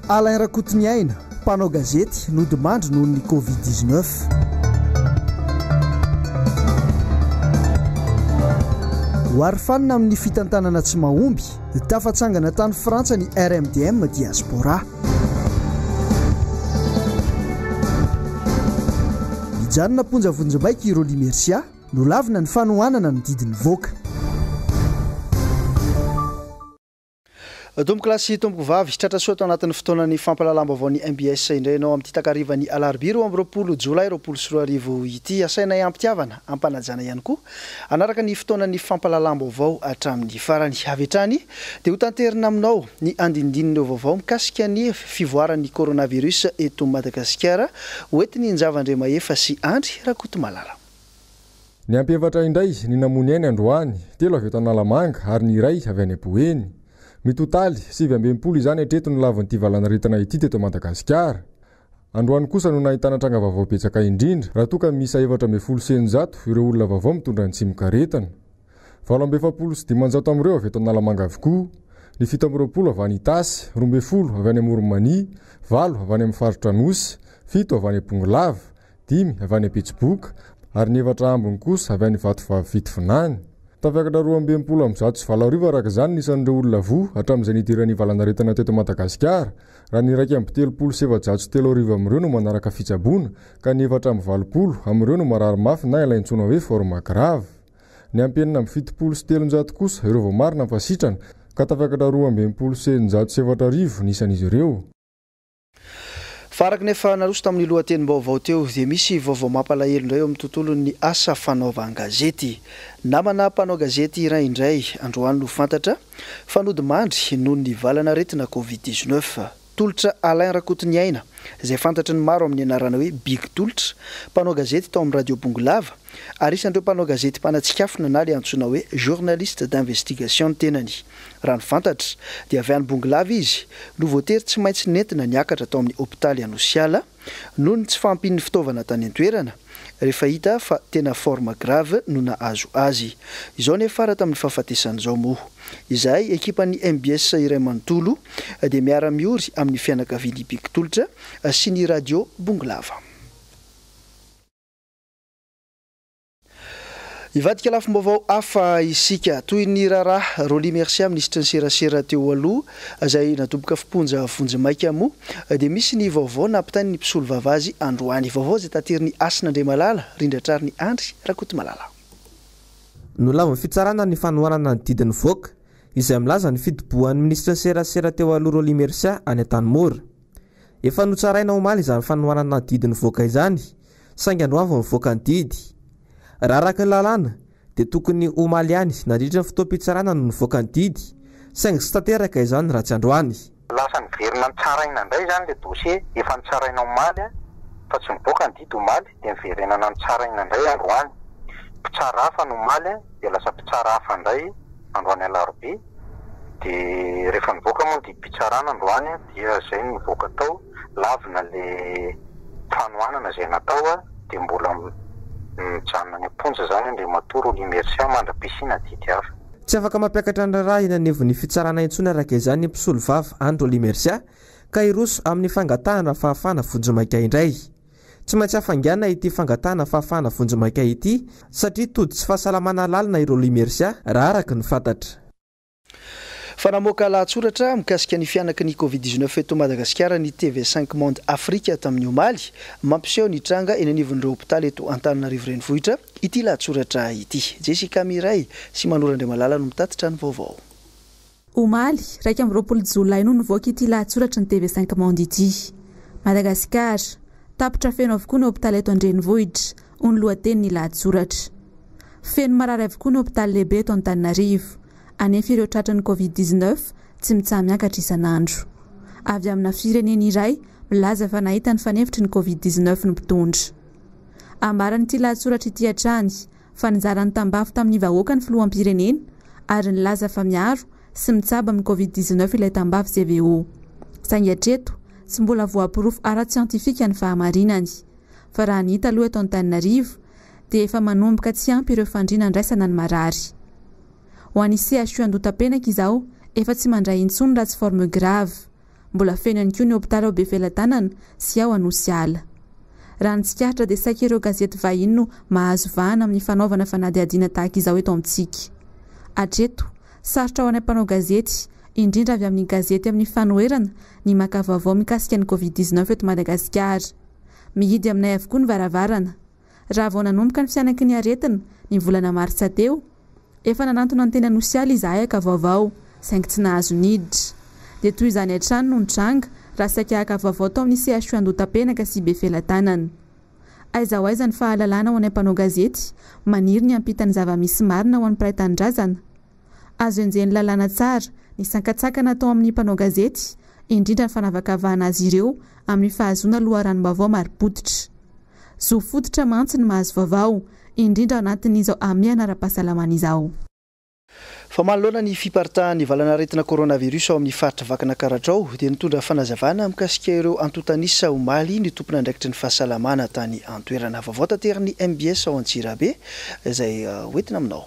Tolotra Alain Rakotoniaina, mpanao gazety nodimandry noho ny Covid 19. Ho arofanina amin'ny fitantanana tsy mahomby, tafatsangana tany Frantsa ny RMDM Diaspora. Nijanona am-ponja vonjimaika i Rolly Mercia, nolavina ny fanohanana ny didy nivoaka. Tompokolahy sy tompokovavy, tratra soa tao anatin'ny fotoanan'ny fampahalalam-baovaon'ny mbs indray ianao amin'ity takarivan'ny alarobia 22 jolay 2020 ity. Asainay am-pitiavana, am-panajana ihany koa hanaraka ny fotoanan'ny fampahalalam-baovao hatramin'ny farany. Avy hatrany dia ho tanterina aminao ny andinindinin'ireo vaovao mikasika ny fivoaran'ny coronavirus eto Madagasikara hoentin'i Njava Andriamahefa sy Andry Rakotomalala. Niampy efatra indray ny namoy ny ainy androany, telo avy eto Analamanga ary ny iray avy any Boeny. Mitotaly, 69 izany hatreto ny lavon'ity valanaretina ity teto Madagasikara. Androany kosa no nahitana tranga vaovao betsaka indrindra, raha toa ka miisa 614 ireo olona vaovao mitondra ny tsimokaretina. 548 amin'ireo avy eto Analamanga avokoa, ny 27 avy any Itasy, 12 avy any Amoron'i Mania, valo avy any amin'ny faritra Anosy, fito avy any Bongolava, dimy avy any Betsiboka ary ny efatra ambiny kosa avy any Vatovavy Fitovinany. Tafiakatra 168 araka izany ny isan'ireo olona voa hatramin'izay nidiran'ny valanaretina teto Madagasikara, raha ny 431 amin'ireo no manaraka fitsaboana ka ny 84 amin'ireo no marary mafy na ilay antsoina hoe forme grave. Niampy 376 kosa ireo voamarina fa sitrana ka tafiakatra 662 ny isan'izy ireo. Fa araka ny efa naroso tamin'ny lohatenim-baovao teo dia misy vaovao mampalahelo indray eo amin'ny tontolon'ny asa fanaovan-gazety. Namana mpanao gazety iray indray androany no fantatra fa nodimandry noho ny valanaretina Covid 19. Tolotra Alain Rakotoniaina, izay fantatry ny maro amin'ny anarana hoe Big Tolotra, mpanao gazety tao amin'ny Radio Bongolava ary isan'ireo mpanao gazety mpanatsikafona na ilay antsoina hoe journaliste d'investigation ny tenany. Raha ny fantatra dia avy any Bongolava izy no voatery tsy maintsy nentina niakatra tao amin'ny hopitaly Anosiala noho ny tsy fahampian'ny fitaovana tany an-toerana rehefa hita fa tena forme grave no nahazo azy. Izao niafara tamin'ny fahafatesany izao moa. Izahay ekipan'ny mbs iray manontolo dia miara-miory amin'ny fianakavian'i Big Tolotra sy ny Radio Bongolava. Hivadika lafim-baovao hafa isika. Toy ny raharaha Rolly Mercia, minisitry ny serasera teo aloha, izay nadoboka fimponja vonjimaika moa, dia misy ny vaovao nampitain'ny mpisolovava azy androany. Vaovao izay taterin'i Hasina Andriamalala, rindratrariny Andry Rakotomalala. Nolavin'ny fitsarana ny fanohanana ny didy nivoaka, izay milaza ny fidobohan'ny minisitry ny serasera teo aloha Rolly Mercia any Antanimora. Efa notsaraina omaly izany fanohanana ny didy nivoaka izany, saingy androany vao nivoaka ny didy. Raha araka ny lalàna dia tokony omaly ihany nandritra ny fotoam-pitsarana no nivoaka ny didy, saingy tsy tanteraka izany raha tsy androany. Lasa niverina nitsaraina indray izany ilay dossier efa nitsaraina omaly fa tsy nivoaka ny didy omaly dia niverenana nitsaraina indray androany. Mpitsara hafa ny omaly dia lasa mpitsara hafa indray androany alarobia dia rehefa nivoaka moa ny didim-pitsarana androany dia izay no nivoaka tao. Lavina le fanohanana izay natao dia mbola mijanona any am-ponja izany Andriamatoa Rolly Mercia mandra-pisiana didy hafa. Tsy afaka mampiakatra ny raharaha eny anivon'ny fitsarana intsony araka izany ny mpisolovava Andry Rolly Mercia ka hiroso amin'ny fangatahana fahafahana vonjimaika indray. Tsy maintsy hafainganina ity fangatahana fahafahana vonjimaika ity satria tody tsy fahasalamana lalina i Rolly Mercia raha araka ny fantatra. Fa namoaka lahatsoratra mikasika ny fihanaky ny Covid 19 eto Madagasikara ny TV Cinq Monde Africa tamin'ny omaly. Mampiseho ny tranga eny anivon'ireo hopitaly eto Antananarivo Renivohitra ity lahatsoratra ity. Jessica Miray sy Manoro Andriamalala no mitatitra ny vaovao. Omaly, 21 jolay no nivoaka ity lahatsoratry ny TV Cinq Monde ity. Madagasikara, Tapitra feno avokoa ny hopitaly eto an-drenivohitra, hoy ny lohatenin'ny lahatsoratra. Feno marary avokoa ny hopitaly lehibe eto Antananarivo. Anefa ireo tratran'ny Covid 19 tsy mitsaha-miakatra isan'andro. Avy amina firenena iray milaza fa nahita ny fanefitry ny Covid 19 ny mpitondra. Ambaran'ity lahatsoratra ity hatrany fa nizara ny tambavy tamin'ny vahoaka ny filoham-pirenena ary nilaza fa miaro sy mitsabo amin'ny Covid 19 ilay tambavy CVO. Saingy hatreto tsy mbola voaporofo ara-tsiantifika ny fahamarinany. Fa raha ny hita aloha eto Antananarivo dia efa manomboka tsy ampy ireo fandriana andraisana ny marary. Ho an'ny CHU Andohatapenaka izao, efa tsy mandray intsony raha tsy forme grave. Mbola feno ihany koa ny hopitaly ao Befelatanana sy ao Anosiala. Raha ny tsikaritra dia saika ireo gazety vahiny no mahazo vahana amin'ny fanaovana fanadihadiana tahaka izao eto amintsika. Hatreto, sarotra ho anay mpanao gazety, indrindra avy amin'ny gazety amin'ny fanoherana, ny maka vaovao mikasika ny Covid 19 eto Madagasikara. Mihidy aminay avokoa ny varavarana. Raha vao nanomboka ny fihanaky ny aretina, ny volana martsa teo, efa nanantona ny teny Anosiala izahay haka vaovao, saingy tsy nahazo niditra. Dia toy izany hatrany no nitranga raha saika haka vaovao tao amin'ny CHU Andohatapenaka sy Befelatanana. Aiza ho aiza ny fahalalana ho anay mpanao gazety maniry ny hampita ny zava-misy marina ho an'ny mpiray tanindrazana? Azo enjehin'ny lalàna tsara ny sankatsakana atao amin'ny mpanao gazety, indrindra ny fanavakavahana azy ireo amin'ny fahazoana loharanom-baovao marim-pototra. Zo fototra mantsy ny mahazo vaovao, indrindra ao anatin'izao hamehana ara-pahasalamana izao. Fa manoloana ny fiparitahan'ny valanaretina coronavirus ao amin'ny faritra Vakinakaratra ao dia nitondra fanazavana mikasika ireo antontan'isa omaly ny tompon'andraikitry ny fahasalamana tany an-toerana. Vaovao taterin'ny mbs ao Antsirabe izay hoentina aminao.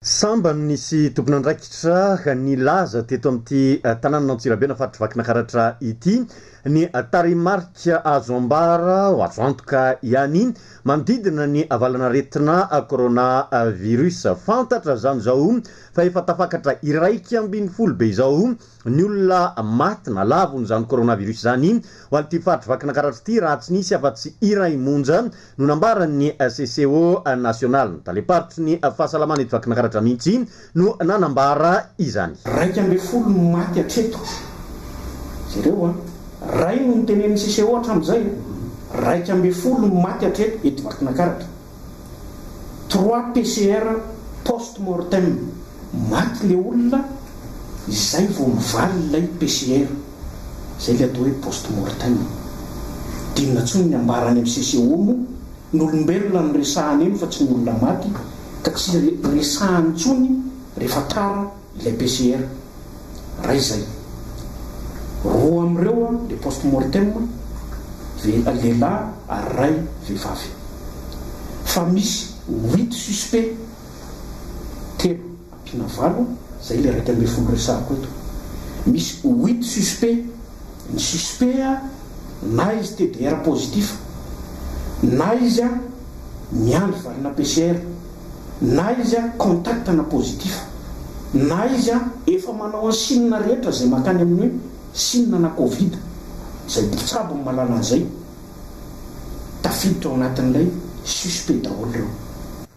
Sambany nisy tompon'andraikitra nilaza teto amin'ity tanànan'Antsirabe na faritr'i Vakinakaratra ity ny tarehimarika azo ambara ho azo antoka ihany manodidina ny valanaretina coronavirus. Fantatra izany izao fa efa tafakatra 11 be izao ny olona maty na lavon'izany coronavirus izany ho an'ity faritr'i Vakinakaratra ity raha tsy nisy afa-tsy iray monja no nambaran'ny CCO nasionaly. Ny talem-paritry ny fahasalamana eto Vakinakaratra mihitsy no nanambara izany. 11 no maty hatreto. Jereo an! Ray no notenenin'ny CCO hatramin'izay an! 11 no maty hatreto eto Vakinakaratra. Trois PCR post mortem, maty le olona izay vao mivaly ilay PCR, izay ilay atao hoe post mortem. Dinona intsony ny ambara any amin'ny CCO moa, ny olombelona no resahana eny fa tsy ny olona maty ka tsy resahana intsony rehefa tara ilay PCR. Ray izay. Roa amin'ireo le post mortem, lehilahy ary ray vehivavy. Fa misy huit suspects, telo ampiana valo, izay le 11 resahako eto. Misy huit suspects, ny suspect na izy TDR positif, na izy miandry valina PCR. Na izy a contact na positif, na izy a efa manao an signe rehetra izay makany amin'ny hoe signe na covid, izay mpitsabo no mahalala an'izay, tafiditra ao anatin'ilay suspect daholo ireo.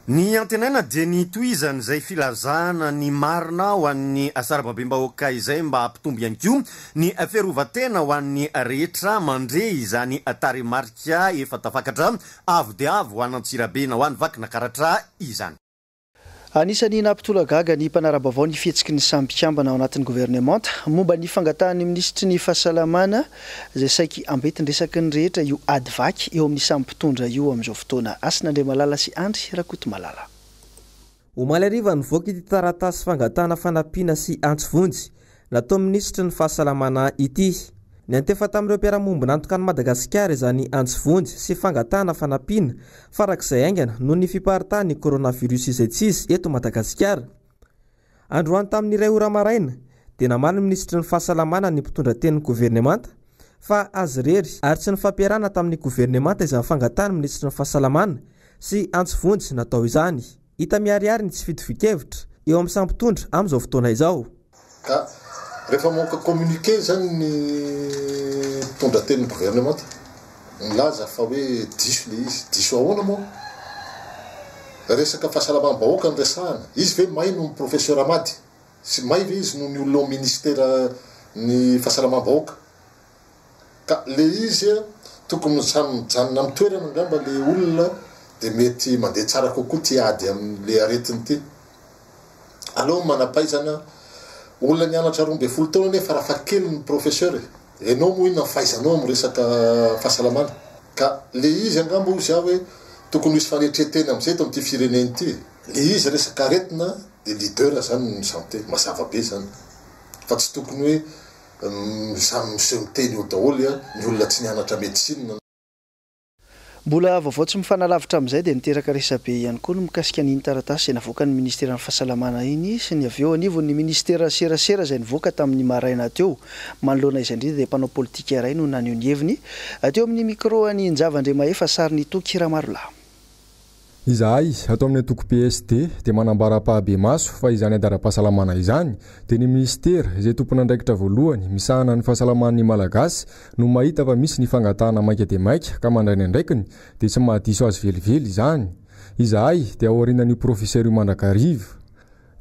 Ny antenaina dia ny hitohizan'izay filazana ny marina ho an'ny sarababem-bahoaka izay mba hampitombo ihany koa ny fiarovan-tena ho an'ny rehetra mandre izany tarehimarika efa tafakatra Avo dia avo ho an'Antsirabe na ho an'i Vakinakaratra izany. Anisan'ny nampitolagaga ny mpanara-baovao ny fihetsiky ny samy mpikambana ao anatin'ny governemanta momba ny fangatahan'ny minisitry ny fahasalamana izay saiky ambentin-dresaky ny rehetra io ady vaky eo amin'ny samy mpitondra io amin'izao fotoana. Hasina Andriamalala sy Andry Rakotomalala. Omaly hariva nivoaka ity taratasy fangatahana fanampiana sy antso vonjy nataon'ny minisitry ny fahasalamana ity. Niantefa tamin'ireo mpiara-mombon'antoka an'i Madagasikara izany antso vonjy sy fangatahana fanampiana farak'izay haingana noho ny fiparitahan'ny coronavirus izay tsy izy eto Madagasikara. Androany tamin'ny iray ora maraina dia namaly ny minisitry ny fahasalamana ny mpitondra tenin'ny governemanta fa azy irery ary tsy nifampiarahana tamin'ny governemanta izany fangatahan'ny minisitry ny fahasalamana sy antso vonjy natao izany. Hita miharihary ny tsy fitovian-kevitra eo amin'ny samy mpitondra amin'izao fotoana izao. Ka rehefa mamoaka communiqué izany ny mpitondra tenin'ny governemanta milaza fa hoe diso ilay izy, diso ahoana moa? Resaka fahasalamam-bahoaka no resahana, izy ve may noho ny professeur Amady? Sy may ve izy noho ny olona ao ministera ny fahasalamam-bahoaka? Ka le izy a, tokony samy mijanona am toerana angamba le olona de mety mandeha tsara kokoa ty ady am le aretina ty. Aleo ny manampahaizana, olona nianatra 12 taona anie farafahakeliny ny professeur e! Enao moa inona ny fahaizanao am resaka fahasalamana? Ka le izy angamba hozy aho hoe tokony hisy fanetren-tena amzay eto amty firenena ity e! Le izy resaka aretina de leader zany ny santé, mazava be zany fa tsy tokony hoe Samy miseho miteny eo daholo ny olona tsy nianatra medecine. Mbola vaovao tsy mifanalavitra amin'izay dia niteraka resabe ihany koa ny mikasika an'iny taratasy izay navoakan'ny ministeran'ny fahasalamana iny sy ny avy eo anivon'ny ministeran'ny serasera izay nivoaka tamin'ny maraina teo. Manoloana izay indrindra dia mpanao politika iray no naneho ny heviny teo amin'ny micro an'i Njava Andriamahefa Sarinitoky Ramarolahy. Izahay ato amin'ny antoko PSD dia manambara ampahabemaso fa izany ady ara-pahasalamana izany dia ny minisitera izay tompon'andraikitra voalohany misahana ny fahasalaman'ny Malagasy no mahita fa misy ny fangatahana maika dia maika ka mandray ny andraikiny dia tsy mahadiso azy velively izany. Izahay dia ao aorianan'io profesera io mandrakariva.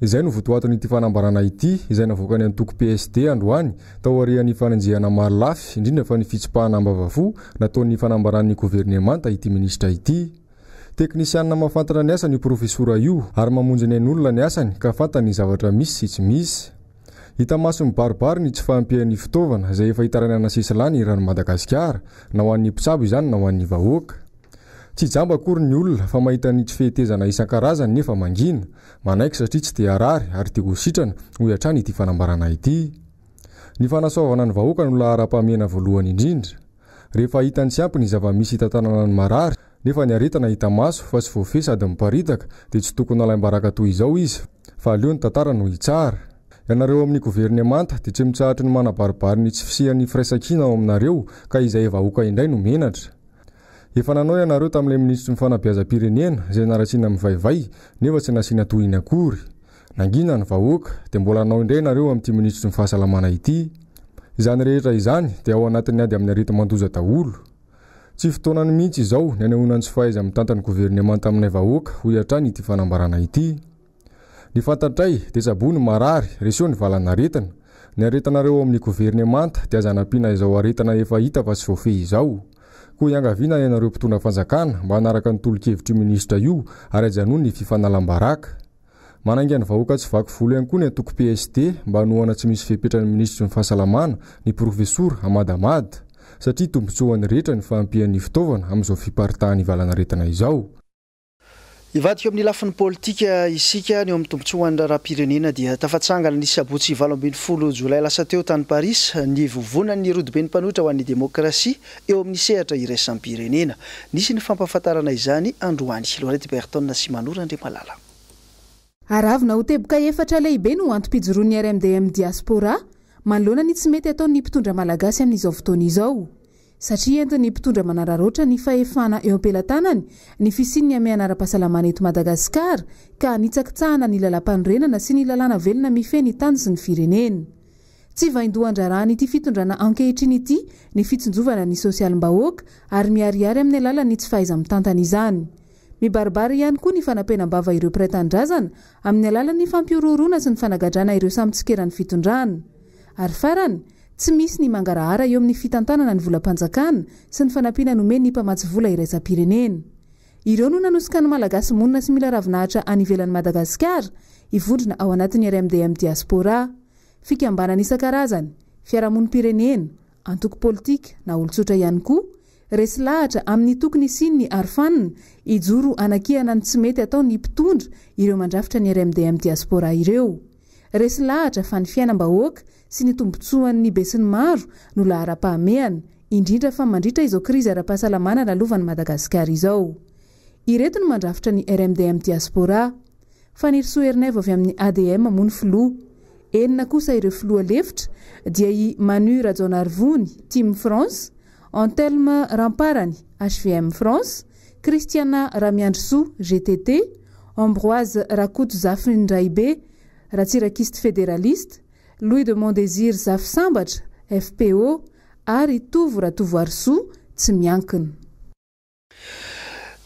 Izay no votoatin'ity fanambarana ity izay navoakan'ny antoko PSD androany taorian'ny fanenjehana maro lafy indrindra fa ny fitsipahana ambavafo nataon'ny fanambaran'ny governemanta ity minisitra ity. Teknisianina mahafantatra ny asany io profesora io ary mamonjy ny ain'olona ny asany ka fantany ny zavatra misy sy tsy misy. Hita maso mibaribary ny tsy fahampian'ny fitaovana izay efa itarainana sesilany eran'i Madagasikara, na ho an'ny mpitsabo izany na ho an'ny vahoaka. Tsy jamba akory ny olona fa mahita ny tsy fehetezana isan-karazany nefa mangina, manaiky satria tsy te harary ary te ho sitrana, hoy hatrany ity fanambarana ity. Ny fanasoavana ny vahoaka no laharam-pahamehana voalohany indrindra. Rehefa hitany tsy ampy ny zava-misy hitantanana ny marary, nefa ny aretina hita maso fa tsy voafehy sady miparitaka, dia tsy tokony halaim-baraka toy izao izy, fa aleo ny tantara no hitsara. Ianareo ao amin'ny governemanta dia tsy mitsahatry ny manabaribary ny tsy fisian'ny firaisankina ao aminareo, ka izahay vahoaka indray no menatra. Efa nanao ianareo tamin'ilay minisitry ny fanabeazam-pirenena izay naratsiana mivaivay, nefa tsy nasiana tohiny akory. Nangina ny vahoaka, dia mbola hanao indray nareo amin'ity minisitry ny fahasalamana ity. Izany rehetra izany dia ao anatin'ny ady amin'ny areti-mandoza daholo. Tsy fotoanany mihitsy izao ny hanehoana ny tsy fahaiza-mitantan'ny governemanta aminay vahoaka, hoy hatrany ity fanambarana ity. Ny fantatray dia tsaboy ny marary, reseo ny valan'aretina. Ny aretinareo ao amin'ny governemanta dia aza anampiana izao aretina efa hita fa tsy voafehy izao. Koa iangaviana ianareo mpitondra fanjakana mba hanaraka ny tolo-kevitr'io minisitra io ary ajanony ny fifanalam-baraka. Manainga ny vahoaka tsy vaky volo ihany koa ny antoko PSD mba hanohana tsy misy fepetra ny minisitry ny fahasalamana, ny profesora Ahmad Ahmad, satria tombontsoan'ny rehetra ny fahampian'ny fitaovana amin'izao fiparitahan'ny valanaretina izao. Hivadika eo amin'ny lafiny politika isika, ny eo amin'ny tombontsoan'ny raharaham-pirenena dia tafatsangana ny sabotsy 18 jolay lasa teo tany Paris ny vovonan'ny rodoben'ny mpanohitra ho an'ny demokrasia eo amin'ny sehatra iraisam-pirenena. Nisy ny fampahafantarana izany androany. Laurette Berton sy Mano Randriamalala. Aravona ho teboka efatra lehibe no antom-pijoroan'ny RMDM Diaspora manoloana ny tsy mety ataon'ny mpitondra malagasy amin'izao fotoana izao. Satria entin'ny mpitondra manararaotra ny fahefana eo am-pelatanany ny fisian'ny hamehana ara-pahasalamana eto Madagasikara ka hanitsakitsahana ny lalàmpanorenana sy ny lalàna velona mifehy ny tany sy ny firenena. Tsy vaindohan-draharahan'ity fitondrana ankehitriny ity ny fitsinjovana ny sosialim-bahoaka ary miharihary amin'ny alalan'ny tsy fahaiza-mitantana izany. Mibaribary ihany koa ny fanapenam-bava ireo mpiray tanindrazana amin'ny alalan'ny fampihorohoroana sy ny fanagadrana ireo samy tsikeran'ny fitondrana. Ary farany, tsy misy ny mangarahara eo amin'ny fitantanana ny volam-panjakana sy ny fanampiana nomen'ny mpamatsy vola iraisam-pirenena. Ireo no nanosika ny Malagasy monina sy mila ravinahitra any ivelan'i Madagasikara hivondrona ao anatin'ny RMDM Diaspora. Fikambanana isan-karazany, fiarahamonim-pirenena, antoko politika na olon-tsotra ihany koa, resy lahatra amin'ny tokony hisian'ny arofanina hijoro hanakihana ny tsy mety ataon'ny mpitondra ireo mandrafitra ny RMDM Diaspora ireo. Resy lahatra fa ny fiainam-bahoaka sy ny tombontsoan'ny besinimaro no laharam-pahamehana, indrindra fa mandritra izao krizy ara-pahasalamana lalovan'i Madagasikara izao. Ireto no mandrafitra ny RMDM Diaspora. Fanirisoa Ernaivo avy amin'ny ADM moa ny filoha. Enina kosa ireo filoha lefitra dia i Manu Rajaonarivony, Team France, Anthelme Ramparany, HVM France, Christiana Ramiandrisoa, gtt, Ambroise Rakotozafindraibe, Ratsirakiste Federaliste, Louis de Mondésir Zafisambatra, FPO, ary Tovo Ratovoarisoa, tsy miankina.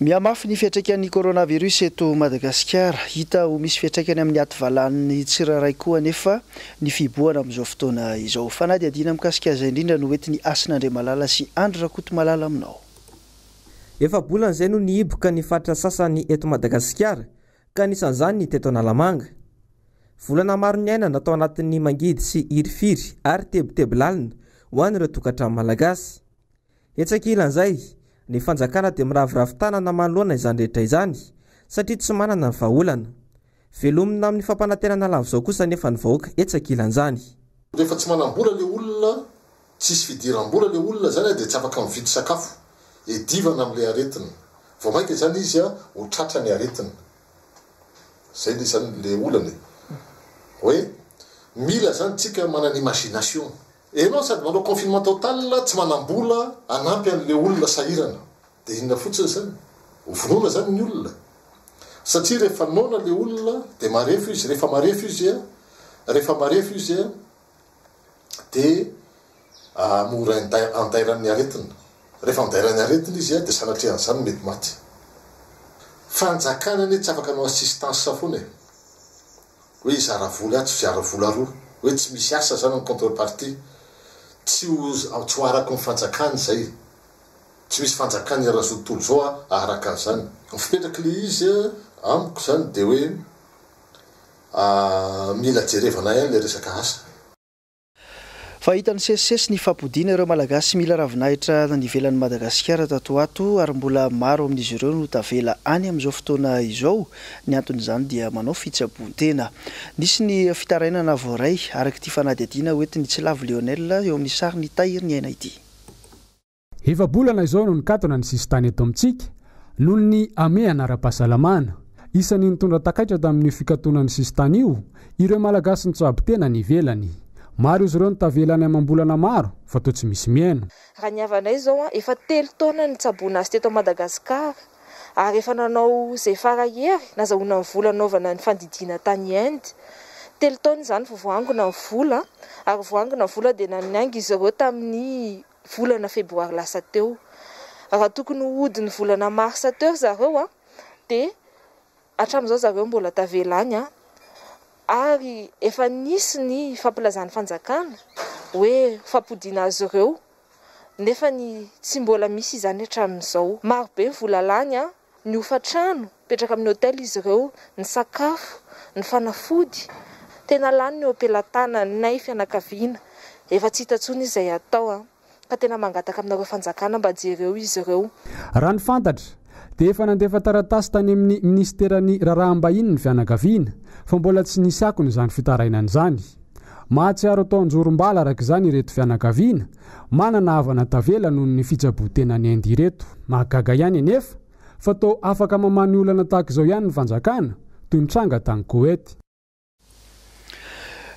Mihamafy ny fiantraikan'ny coronavirus eto Madagasikara. Hita ho misy fiantraikany amin'ny ativalan'ny tsirairay koa anefa ny fihibohana amin'izao fotoana izao. Fanadihadiana mikasika izay indrindra no hoentin'i Hasina Andriamalala sy Andry Rakotomalala aminao. Efa-bolana izay no nihiboka ny faritra sasany eto Madagasikara ka anisan'izany ny teto Analamanga. Volana maro niainana tao anatin'ny mangidy sy hirifiry ary tebiteby lalina ho an'ireo tokantrano malagasy. Etsy ankilan'izay, ny fanjakana dia miraviravy tanana manoloana izany rehetra izany satria tsy manana ny vahaolana. Velomina amin'ny fampanantenana lava izao kosa anefa ny vahoaka etsy ankilan'izany. Rehefa tsy manam-bola le olona, tsisy fidiram-bola le olona zany dia tsy afaka mividy sakafo. Edivana amin'ilay aretina. Vao mainka izany izy ho tratra ny aretina. Zay le zany le olana e. Hoe mila zany tsika manana imagination. Enao sady manao confinement total tsy manambola hanampy anle olona sahirana. De inona fotsiny zany? Ho vonoina zany ny olona? Satria rehefa noana le olona de marefo izy, rehefa marefo izy a, rehefa marefo izy a de mora andairan'ny aretina. Rehefa andairan'ny aretina izy dia sanatria an'izany mety maty. Fanjakana anie tsy afaka hanao assistance foana e. Hoe hizara vola atsy hizara vola aroa. Hoe tsy misy asa izany en contrepartie. Tsy ho tsy ho araky ny fanjakana izay. Tsy misy fanjakana eran'izao tontolo izao haharaka an'izany. Ny fipetrak'ilay izy amiko izany dia hoe mila jerevana ihany ilay resaka asa. Fa hita nisesisesy ny fampodiana ireo Malagasy mila ravinahitra any ivelan'i Madagasikara tato ho ato ary mbola maro amin'izy ireo no tavela any amin'izao fotoana izao. Ny anton'izany dia manao fitsaboan-tena. Nisy ny fitarainana voaray araka ity fanadihadiana hoentin'i Tsilavo Lionel eo amin'ny sarin'i Tahiry Ny Aina ity. Efa-bolana izao no nikatona ny sisintany eto amintsika noho ny hamehana ara-pahasalamana. Isan'ny nitondra takaitra tamin'io fikatonan'ny sisintany io ireo Malagasy nitsabo tena any ivelany. Maro izy ireo no tavela any amam-bolana maro fa toa tsy misy mihaino. Raha ny havanay izao, efa telo taona nitsaboana azy teto Madagasikara ary efa nanao izay fara hery nazahoana ny vola nanaovana ny fandidiana tany Inde. Telo taona izany vao voaangona ny vola ary voaangona ny vola dia naniainga izy ireo tamin'ny volana febroary lasa teo. Raha tokony hody ny volana marsa teo ry zareo dia hatramin'izao zareo mbola tavela any ary efa nisy ny fampilazan'ny fanjakana hoe fampodiana azy ireo nefa ny tsy mbola misy izany hatramin'izao. Maro be ny vola lany ny hofan-trano, mipetraka amin'ny hotel izy ireo, ny sakafo, ny fanafody. Tena lany ny eo am-pelatananay fianakaviana. Efa tsy hita intsony izay atao an. Ka tena mangataka aminareo fanjakana mba jereo izy ireo. Raha ny fantatra, dia efa nandefa taratasy tany amin'ny minisiteran'ny Raharaham-bahiny ny fianakaviana, fa mbola tsy nisy akony izany fitarainana izany. Mahatsiaro atao anjorom-bala araka izany ireto fianakaviana manana havana tavela noho ny fitsaboan-tena any Inde ireto. Mahagaga ihany anefa fa toa afaka mamaha ny olana tahaka izao ihany ny fanjakana, toy ny tranga tany Koety.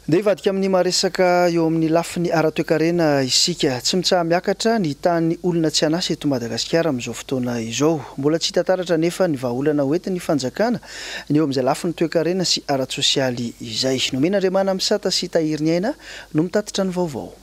Ndeha hivadika amin'ny maha-resaka eo amin'ny lafiny ara-toekarena isika. Tsy mitsaha-miakatra ny tahan'ny olona tsy an'asa eto Madagasikara amin'izao fotoana izao. Mbola tsy hita taratra anefa ny vahaolana hoentin'ny fanjakana ny eo amin'izay lafiny toekarena sy ara-tsosialy izay. Nomena Andriamanamisata sy Tahiriniaina no mitatitra ny vaovao.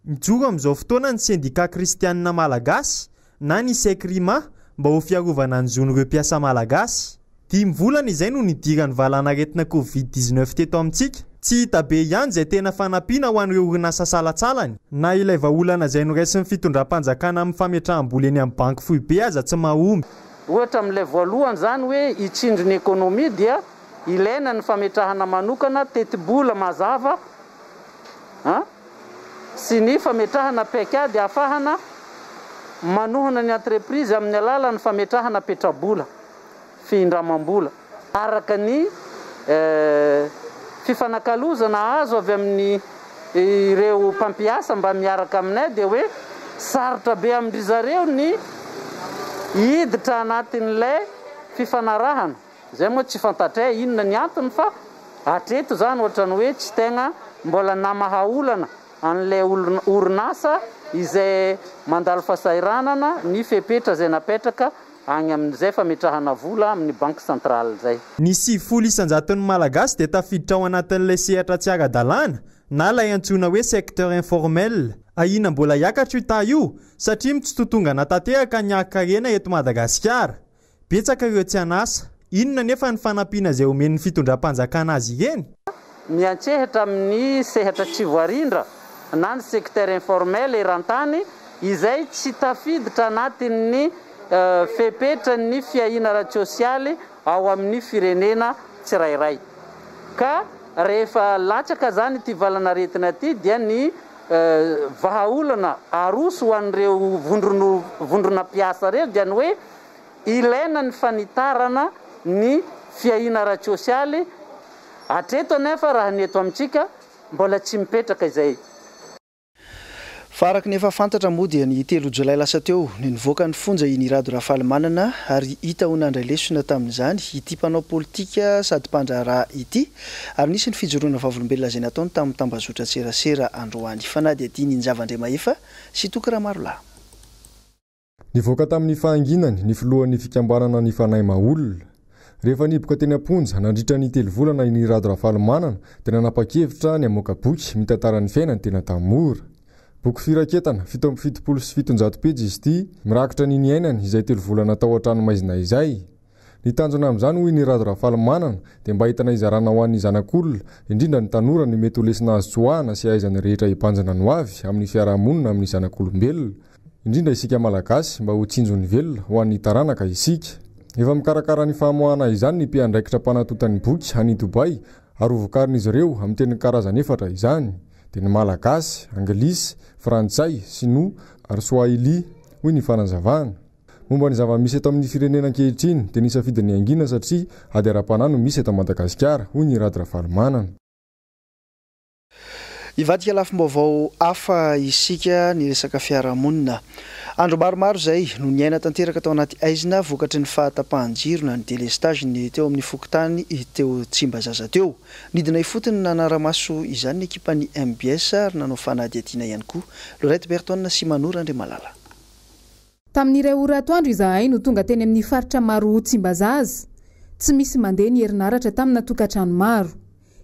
Mijoro amin'izao fotoana ny Sendikà Kristianina Malagasy na ny Sekrima mba ho fiarovana ny zon'ireo mpiasa malagasy. Dimy volana izay no nidiran'ny valanaretina Covid 19 teto amintsika. Tsy hita be ihany izay tena fanampiana ho an'ireo orinasa salantsalany. Na ilay vahaolana izay noraisin'ny fitondram-panjakana amin'ny fametraham-bola eny amin'ny banky foibe aza tsy mahomby. Ohatra amin'ilay voalohany izany hoe hitsindry ny ekonomia dia ilaina ny fametrahana manokana tetibola mazava an sy ny fametrahana paikady ahafahana manohana ny entreprise amin'ny alalan'ny fametrahana petrabola, fihindramam-bola. Araka ny fifanakalozana azo avy amin'ny ireo mpampiasa mba miaraka aminay dia hoe sarotra be amin-dry zareo ny hiditra anatin'ilay fifanarahana. Izay moa tsy fantatray inona ny antony fa hatreto izany ohatran'ny hoe tsy tegna mbola namaha olana an'ilay orinasa izay mandalo fahasahiranana ny fepetra izay napetraka agny amin'izay fametrahana vola amin'ny banque centrale izay. Ny 90 isan-jaton'ny Malagasy dia tafiditra ao anatin'ilay sehatra tsy ara-dalàna na ilay antsoina hoe secteur informel. Ahiana mbola hiakatra io taha io satria mitsitotongana tanteraka ny harin-karena eto Madagasikara. Betsaka ireo tsy an'asa. Inona anefa ny fanampiana izay omen'ny fitondram-panjakana azy ireny? Miantsehatra amin'ny sehatra tsy voarindra na ny secteur informel eran-tany izay tsy tafiditra anatin'ny fepetran'ny fiahiana ara-tsosialy ao amin'ny firenena tsirairay. Ka rehefa latsaka izany ity valan'aretina ity dia ny vahaolana aroso ho an'ireo vondrona mpiasa ireo dia ny hoe Ilaina ny fanitarana ny fiahiana ara-tsosialy, hatreto anefa raha ny eto amintsika mbola tsy mipetraka izay. Fa araka ny efa fantatra moa dia ny telo jolay lasa teo no nivoaka ny fonja i Nirado Rafalimanana ary hita ho nandray lesona tamin'izany ity mpanao politika sady mpandraharaha ity ary nisy ny fijoroana vavolombelona izay nataony tamin'ny tambazotran-tserasera androany. Fanadihadian'i Njava Andriamahefa sy Toky Ramarolahy. Nivoaka tamin'ny fahanginany ny filohan'ny fikambanana Ny Fanahy Maha-Olona. Rehefa nihiboka teny am-ponja nandritra ny telo volana i Nirado Rafalimanana dia nanapa-kevitra ny hamoaka boky mitantara ny fiainany tena Antanimora. Boky firaketana 777 pejy izy ity, mirakitra ny niainany izay telo volana tao an-tranomaizina izay. Ny tanjona amin'izany hoy Ny Rado Rafalimanana dia mba entina hizarana ho an'ny zanak'olona, indrindra ny tanora ny mety ho lesona azo tsoahana sy ahaizan'ny rehetra hibanjina ny hoavy amin'ny fiarahamonina amin'ny zanak'olombelona, indrindra isika Malagasy mba ho tsinjon'ny velona ho an'ny taranaka isika. Efa mikarakara ny famoahana izany ny mpiandraikitra mpanatonta ny boky any Dubaï ary hovokarin'izy ireo amin'ny teny karazany efatra izany dia ny Malagasy, Anglisy, Frantsay, Sinoa ary Swahili, hoy ny fanazavana. Momba ny zava-misy eto amin'ny firenena ankehitriny dia nisafidy ny hangina satria ady ara-panahy no misy eto Madagasikara, hoy ny Rad Ravalomanana. Hivadika lafim-baovao hafa isika ny resaka fiarahamonina. Andro maromaro izay no niaina tanteraka tao anaty haizina vokatry ny fahatapahan-jiro na ny delestazy ny teo amin'ny fokontany teo Tsimbazaza teo. Nidina ifotony nanara-maso izany ny ekipan'ny mbs ary nanao fanadihadiana ihany koa. Lorette Berton sy Mano Randriamalala. Tamin'ny iray ora atoandro izahay no tonga teny amin'ny faritra Marohoa Tsimbazaza. Tsy misy mandeha ny herinaratra tamina tokantrano maro.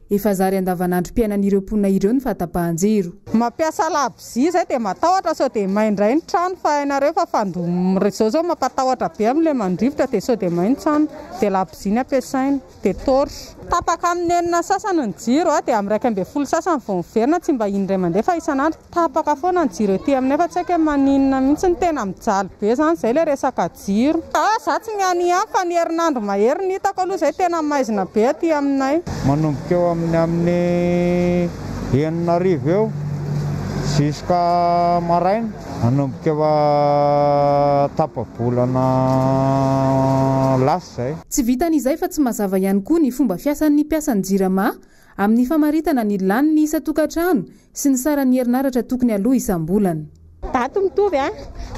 Efa zary andavanandrom-piainan'ireo mponina ireo ny fahatapahan-jiro. Mampiasa labozia izay dia matahotra sao dia may indray ny trano fa hainareo fa fandom izao zao mampatahotra be amin'ilay mandrivotra dia sao dia may ny trano dia labozia ny ampiasaina. Dia torche. Tapaka amin'ny enina sasany ny jiro dia amin'ny 11 sasany vao miverina, tsy mba indray mandeha fa isan'andro tapaka foana ny jiro ety aminay fa tsy haiko hoe maninona mihitsy, tena mijaly be izany izay ilay resaka jiro. Ah za tsy mianiany fa ny herinandro mahery ny hitako aloha izay tena maizina be aty aminay. Manomboka eo amin'ny amin'ny 6000 eo jusqu'à maraina. Manomboka eo tapa-bolana lasa izay. Tsy vitan'izay fa tsy mazava ihany koa ny fomba fiasan'ny mpiasan'ny Jirama amin'ny famaritana ny lanin'ny isan-tokantrano sy ny saran'ny herinaratra tokony haloa isam-bolana. Daty mitovy a,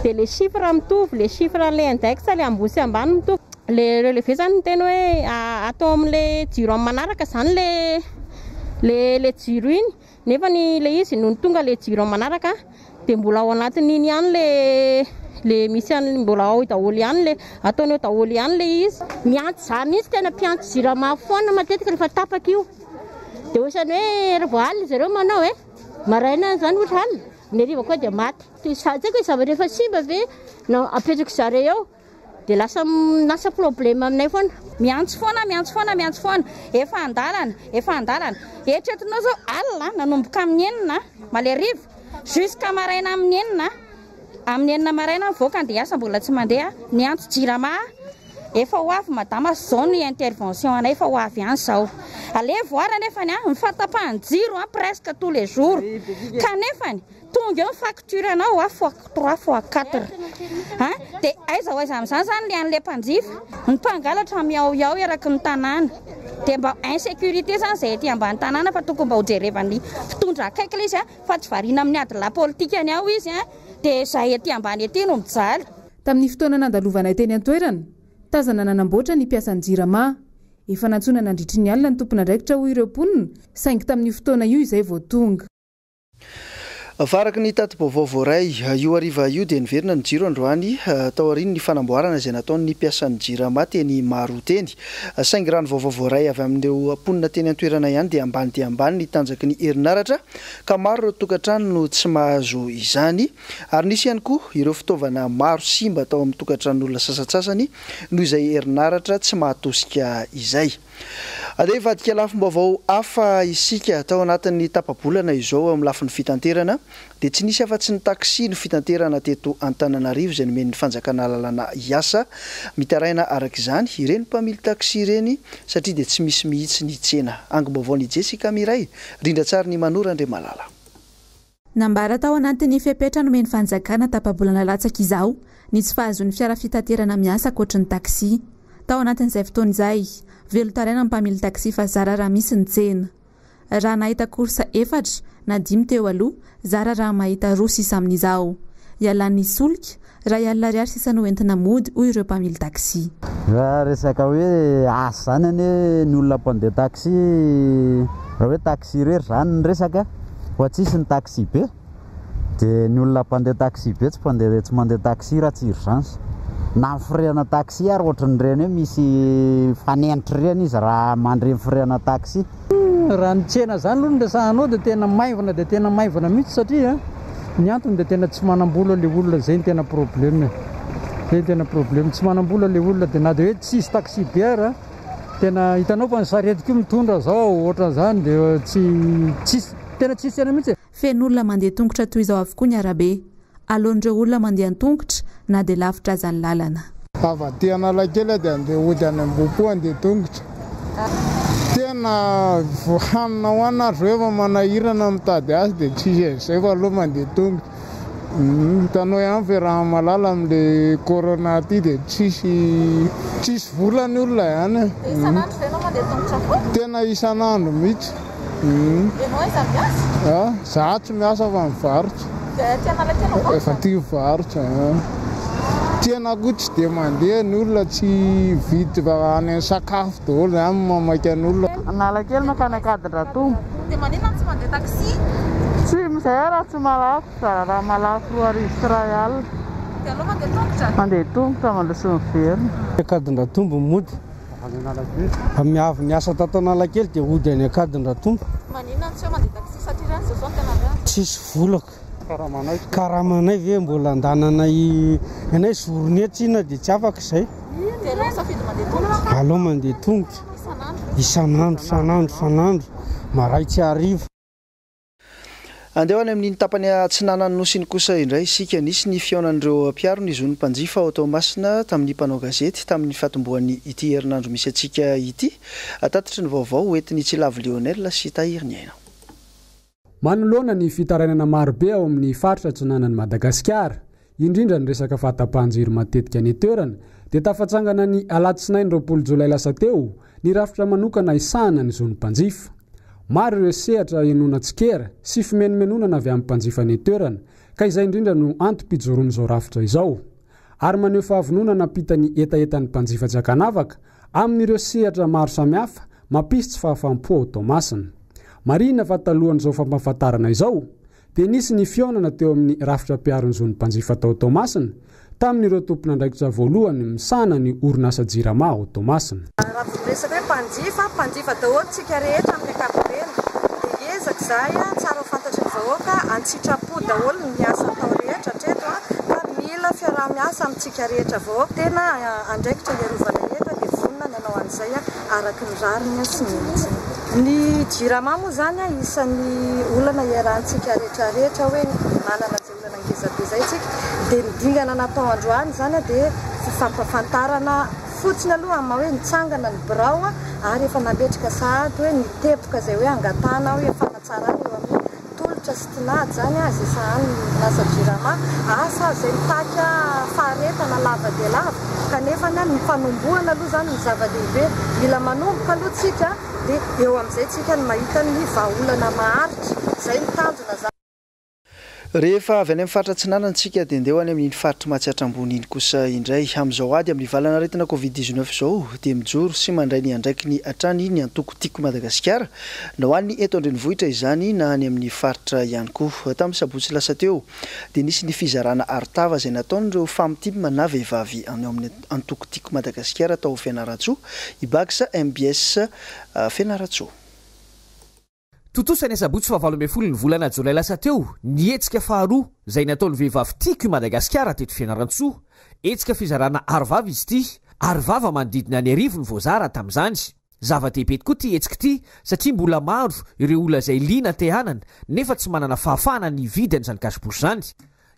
dia le chiffre mitovy, le chiffre an'le index le ambony sy ambany mitovy. Le relevé zany miteny hoe atao amin'le jiro amin'ny manaraka zany le le le jiro iny. Nefa ny le izy nony tonga le jiro am manaraka de mbola ao anatin'iny ihany le le misy an'ny mbola ao daholo ihany le ataony ao daholo ihany le izy. Miantso za mihitsy tena mpiantso jirama foana matetika rehefa tapaka io de ohatrany hoe raha vao alina zareo manao e maraina zany ohatra alina ny hariva koa dia maty. Tsy haiko hoe zavatra efa simba ve no apetraky zareo eo. Dia lasa lasa problème aminay foana. Miantso foana, miantso foana, miantso foana. Efa andalana, efa andalana. Eritreretinao zao alina nanomboka amin'ny enina maly hariva jusqu'à maraina amin'ny enina, amin'ny enina maraina mivoaka andeha hiasa mbola tsy mandeha, niantso jirama efa ho avy madama zao ny intervention anay efa ho avy any zao. Aleha voir nefany an, ny fahatapahan-jiro an presque tous les jours. Kanefany Tonga eo ny facture anao a fois trois fois quatre a dia aiza ho aiza amin'izany izany le an'ilay mpanjifa? Ny mpangalatra miaoiao eraky ny tanàna dia mba insécurité izany izay aty ambany tanàna fa tokony mba ho jerevan'ny mpitondra akaiky ilay izy a fa tsy variana amin'ny ady lahy politikany ao izy a dia izahay aty ambany aty no mijaly. Tamin'ny fotoana nandalovanay teny an-toerana, tazana nanamboatra ny mpiasan'ny Jirama. Efa nantsoina nandritry ny alina ny tompon'andraikitra hoy ireo mponina, saingy tamin'io fotoana io izay vao tonga. Fa araka ny tati-baovao voaray io hariva io dia niverina ny jiro androany taorian'ny fanamboarana izay nataon'ny mpiasan'ny Jirama teny Maharoa teny. Saingy raha ny vaovao voaray avy amin'ireo mponina teny an-toerana ihany dia ambany dia ambany ny tanjaky ny herinaratra ka maro ireo tokantrano no tsy mahazo izany ary nisy ihany koa ireo fitaovana maro simba tao amin'ny tokantranon'olona sasantsasany noho izay herinaratra tsy mahatosika izay. Andeha hivadika lafim-baovao hafa isika. Tao anatin'ny tapa-bolana izao eo amin'ny lafiny fitanterana dia tsy nisy afa-tsy ny taxi no fitanterana teto Antananarivo izay nomen'ny fanjakana alalana hiasa. Mitaraina araka izany ireny mpamily taxi ireny satria dia tsy misy mihitsy ny tsena. Angom-baovaon'i Jessica Miray, rindran-tsarin'i Mano Randriamalala. Nambara tao anatin'ny fepetra nomen'ny fanjakana tapa-bolana latsaka izao ny tsy fahazoan'ny fiara fitaterana miasa ankoatry ny taxi. Tao anatin'izay fotoana izay, velon-taraina ny mpamily taxi fa zara raha misy ny tsena. Raha nahita course efatra na dimy teo aloha, zara raha mahita roa sisa amin'izao. Ialan'ny solika, iray alina ariary sisa no entina mody, hoy ireo mpamily taxi. Raha resaka hoe asa izany anie ny olona mpandeha taxi, raha hoe taxi irery izany ny resaka, fa tsisy ny taxi be, dia ny olona mpandeha taxi be tsy mpandeha tsy mandeha taxi raha tsy urgence. Na ny frais-na taxi ary ohatran'ireny hoe misy fanenitra ireny izy raha mandre ny frais-na taxi. Raha ny tsena izany aloha no resahanao dia tena maivana dia tena maivana mihitsy satria ny antony dia tena tsy manam-bola ilay olona, izay no tena problème e. Izay no tena problème, tsy manam-bola ilay olona dia na dia hoe tsisy taxi be ara, tena hitanao fa ny sarety koa mitondra izao ohatran'izany dia tsy tsisy, tena tsisy tsena mihitsy e. Feno olona mandeha tongotra toy izao avokoa ny arabe. Aleon'ireo olona mandeha an-tongotra na dia lavitra aza ny lalana. Avy aty Analakely aho dia andeha hody any Ambohipo andeha tongotra. Tena hanina hohanina ary zao efa manahirana mitady azy dia tsisy an'izay fa aleo mandeha tongotra. Hitanao ihany fa raha malala amin'ilay corona ity dia tsisy tsisy vola ny olona ihany e. Dia isan'andro ve ianao mandeha tongotra foana? Tena isan'andro mihitsy. Ianao aiza miasa? Ah, za tsy miasa fa mivarotra. Dia aty Analakely mivarotra? Efa aty mivarotra. Tsena koa tsy dia mandeha ny olona tsy hividy fa any amin'ny sakafo daholo zany no mamaika ny olona. Analakely mankany Ankadindratombo. Dia maninona no tsy mandeha taxi? Tsy izay aho raha tsy mahalafo, zara raha mahalafo 20 200. Dia aleo mandeha tongotra? Mandeha tongotra mandroso miverina. Ankadindratombo mody. Avy niasa tato Analakely dia hody any Ankadindratombo. Maninona no tsy hoe mandeha taxi satria ireny izao izao no tena ratsy? Tsisy volako. Karamanay ve mbola andananay anay journée tsinona dia tsy afaka izay. Dia aleo misafidy mandeha tongotra. Aleo mandeha tongotra. Isan'andro. Isan'andro, isan'andro, isan'andro, marain-tsy hariva. Andeha ho any amin'iny tapany atsinanan'ny Nosy iny kosa indray isika. Nisy ny fihaonan'ireo mpiaro ny zon'ny mpanjifa ao Toamasina tamin'ny mpanao gazety tamin'ny fatombohan'ny ity herinandro misy antsika ity. Tatitry ny vaovao ho entin'i Tsilavo Lionel sy Tahiry Ny Aina. Manoloana ny fitarainana marobe ao amin'ny faritra atsinanan'i Madagasikara, indrindra ny resaka fahatapahan-jiro matetika any an-toerana, dia tafatsangana ny alatsinainy 20 jolay lasa teo ny rafitra manokana hisahana ny zon'ny mpanjifa. Maro ireo sehatra henoana tsikera sy fimenomenonana avy amin'ny mpanjifa any an-toerana, ka izay indrindra no antom-pijoroan'izao rafitra izao. Ary maneho fahavononana hampita ny hetahetan'ny mpanjifa tsy ankanavaka amin'ireo sehatra maro samihafa mampisy tsy fahafaham-po ao Toamasina. Marihina fa talohan'izao fampahafantarana izao, dia nisy ny fihaonana teo amin'ny rafitra mpiaro ny zon'ny mpanjifa tao Toamasina tamin'ireo tompon'andraikitra voalohany misahana ny orinasa Jirama ao Toamasina. Raha vao miresaka hoe mpanjifa, mpanjifa daholo tsika rehetra amin'ny ankapobeny. Dia hiezaka izahay, tsara ho fantatry ny vahoaka, an-tsitrapo daholo ny asa atao rehetra hatreto fa mila fiaraha-miasa amintsika rehetra vahoaka. Tena andraikitra hiarovana eto dia vonona ny hanao an'izay araka ny rariny sy ny hitsiny. Ny Jirama moa izany isan'ny olana iarahantsika rehetra rehetra hoe manana izay olana ngeza be izay isika dia ny dingana natao androany izany dia fifampafantarana fotsiny aloha amin'ny maha hoe nitsangana ny birao ary efa nametraka sahady hoe ny teboka izay hoe angatahana hoe fanatsarana eo amin'ny Tolotra sy tinady izany izay sahanin'ny orinasa Jirama, asa izay mitaky faharetana lava dia lava, kanefa ny fanombohana aloha izany no zava-dehibe, mila manomboka aloha tsika dia eo amin'izay tsika no mahita ny vahaolana maharitra, izay no tanjona izany. Rehefa avy any amin'ny faritra Atsinanana isika dia ndeha ho any amin'iny faritr'i Matsiatra Ambony iny kosa indray. Amin'izao ady amin'ny valan'aretina Covid 19 izao dia mijoro sy mandray ny andraikiny hatrany ny antoko Tiako Madagasikara Na ho an'ny eto an-drenivohitra izany na any amin'ny faritra ihany koa. Tamin'ny sabotsy lasa teo dia nisy ny fizarana arotava izay nataon'ireo Fam-Tim na vehivavy any ao amin'ny antoko Tiako Madagasikara tao Fianarantsoa, i Bax mbs Fianarantsoa. Tontosa ny asabotsy faha 18 ny volana jolay lasa teo ny hetsika faharoa izay nataon'ny vehivavy Tiako i Madagasikara teto Fianarantsoa. Hetsika fizarana arovava izy ity. Arovava manodidina ny arivo no voazara tamin'izany. Zava-dehibe tokoa ity hetsika ity satria mbola maro ireo olona izay liana te hanana nefa tsy manana fahafahana ny hividy an'izany cache-bouche izany.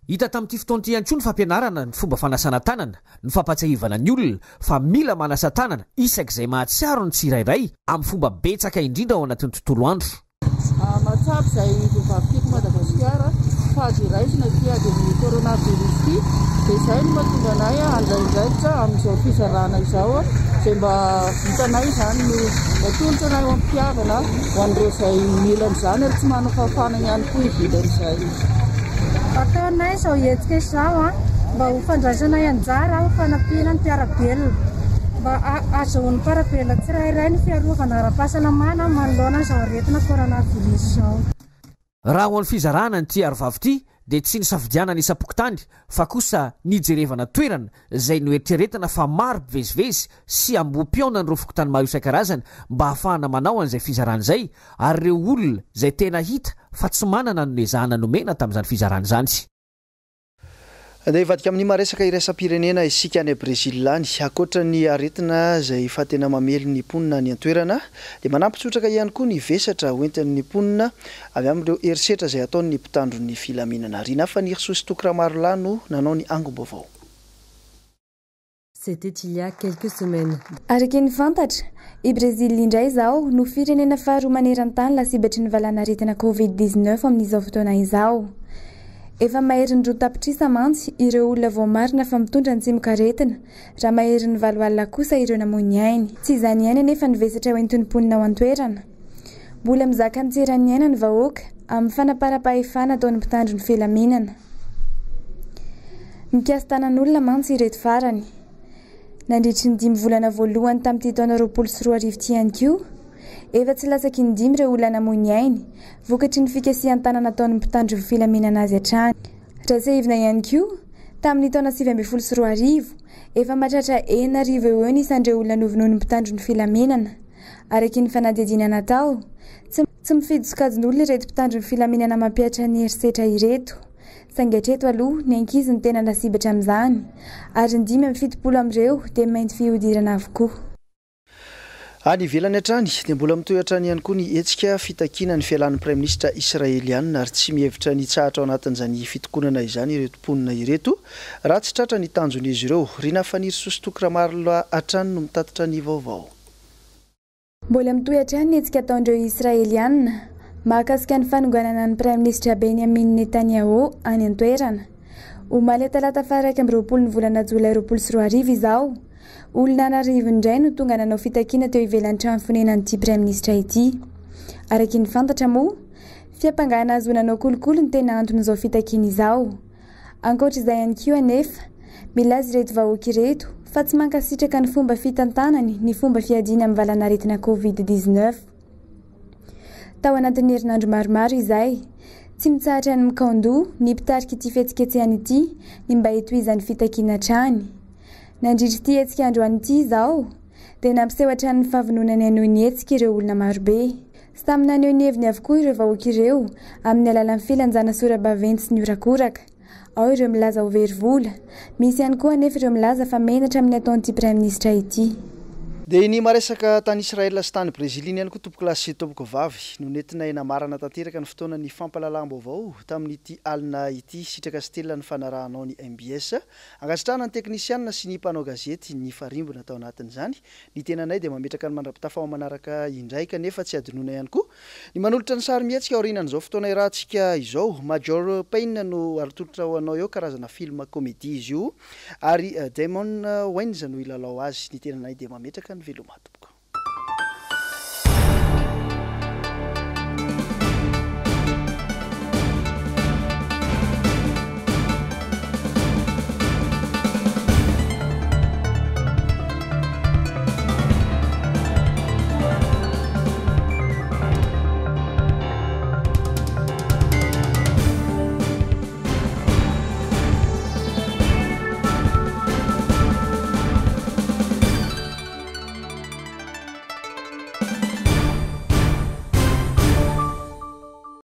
Hita tamin'ity fotoana ity ihany koa ny fampianarana ny fomba fanasana tanana, ny fampahatsiahivana ny olona fa mila manasa tanana isak'izay mahatsiaro ny tsirairay amin'ny fomba betsaka indrindra ao anatin'ny tontolo andro. Mahatsapa izay vehivavy tiako Madagasikara fa azo iraisina ity ady amin'ny coronavirus ity dia izay no mahatonga anay handray andraikitra amin'izao fizarana izao Izay mba vitanay izany no atolotra anay ao am-pitiavana ho an'ireo izay mila an'izany ary tsy manana fahafahana ihany koa hividy an'izay. Ataonay izao hetsika izao mba ho fandraisanay anjara ho fanampiana ny mpiara-belona. Mba hahazoan'ny mpiara-belona tsirairay ny fiarovana ara-pahasalamana manoloana izao aretina coronavirus izao. Raha ho an'ny fizarana an'ity arovava ity dia tsy nisafidianana isam-pokontany fa kosa nijerevana toerana izay noeritreretana fa maro mpivezivezy sy ambohim-pihaonan'ireo fokontany maro isan-karazany mba hahafahana manao an'izay fizarana izay ary ireo olona izay tena hita fa tsy manana no nezahana nomena tamin'izany fizarana izany. Andeha hivadika amin'ny maha resaka iraisam-pirenena isika any Brezila any. Ankoatra ny aretina izay efa tena mamely ny mponina any an-toerana dia manampy tsotraka ihany koa ny vesatra hoentin'ny mponina avy amin'ireo herisetra izay ataon'ny mpitandro ny filaminana. Rinah Fanirisoa sy Toky Ramarolahy no nanao ny angom-baovao. C'était il y a quelques semaines. Araka ny fantatra, i Brezila indray izao no firenena faharoa maneran-tany lasibatry ny valanaretina Covid 19 amin'izao fotoana izao. Efa maherin'ny 2 tapitrisa mantsy ireo olona voamarina fa mitondra ny tsimokaretina, raha maherin'ny 8 alina kosa ireo namoy ny ainy. Tsy izany ihany anefa ny vesatra hoentin'ny mponina ao an-toerana. Mbola mizaka ny tsy eran'ny aina ny vahoaka amin'ny fanaparam-pahefana ataon'ny mpitandro ny filaminana. Mikasi-tanan'olona mantsy ireto farany. Nandritry ny dimy volana voalohany tamin'ity taona 2020 ity ihany koa, efa tsy latsaky ny dimy ireo olona namoy ny ainy, vokatry ny fikasihan-tanana ataon'ny mpitandro ny filaminana azy hatrany. Raha tsiahivina ihany koa, tamin'ny taona 2019, efa mahatratra 6000 eo ho eo ny isan'ireo olona novonoin'ny mpitandro ny filaminana. Araka ny fanadihadiana natao, tsy tsy mifidy sokajin'olona ireto mpitandro ny filaminana mampihatra ny herisetra ireto. Saingy hatreto aloha, ny ankizy no tena lasibatra amin'izany, ary ny 75 amin'ireo dia mainty fihodirana avokoa. Any ivelany hatrany, dia mbola mitohy hatrany ihany koa ny hetsika fitakiana ny fialan'ny praiminisitra israelianina ary tsy mihevitra ny hitsahatra ao anatin'izany fitokonana izany ireto mponina ireto raha tsy tratra ny tanjon'izy ireo. Rinah Fanirisoa sy Toky Ramarolahy hatrany no mitatitra ny vaovao. Mbola mitohy hatrany ny hetsika ataon'ireo Israeliana mahakasika ny fanonganana ny Praiminisitra Benjamin Netanyahu any an-toerana. Omaly talata faha 21 ny volana jolay 2020 izao, olona an'arivony indray no tonga nanao fitakiana teo ivelan'ny trano fonenan'ity Praiminisitra ity. Araka ny fantatra moa, fiampangana azy ho nanao kolikoly ny tena anton'izao fitakiana izao. Ankoatra izay ihany koa anefa, milaza ireto vahoaka ireto fa tsy mankasitraka ny fomba fitantanany ny fomba fiadiana amin'ny valanaretina Covid 19. Tao anatin'ny herinandro maromaro izay, tsy mitsahatra ny mikaon-doha ny mpitarika ity fihetsiketsehana ity ny mba hitohizan'ny fitakiana hatrany. Nandritra ity hetsika androany ity izao, dia nampiseho hatrany ny fahavononany hanohy ny hetsika ireo olona marobe. Samy naneho ny heviny avokoa ireo vahoaka ireo amin'ny alalan'ny filanjana sora-baventy sy ny horakoraka. Ao ireo milaza ho very vola. Misy ihany koa anefa ireo milaza fa menatra amin'ny ataon'ity praiminisitra ity. Dia iny maresaka tany Israel sy tany Brezila iny ihany koa tompokolahy sy tompokovavy no nentinay namarana tanteraka ny fotoanan'ny fampahalalam-baovao tamin'ity alina ity. Sitraka sy telina ny fanarahanao ny mbs. Ankasitrahana ny teknisianina sy ny mpanao gazety nifarimbona tao anatin'izany. Ny tenanay dia mametraka ny mandra-pitafa ao manaraka indray kanefa tsy hadinoina ihany koa ny manolotra ny sarimihetsika aorianan'izao fotoana iarahantsika izao. Major Payne no atolotra ho anao eo, karazana film comédie izy io ary Damon Wayans no hilalao azy. Ny tenanay dia mametraka ny veloma tompoko.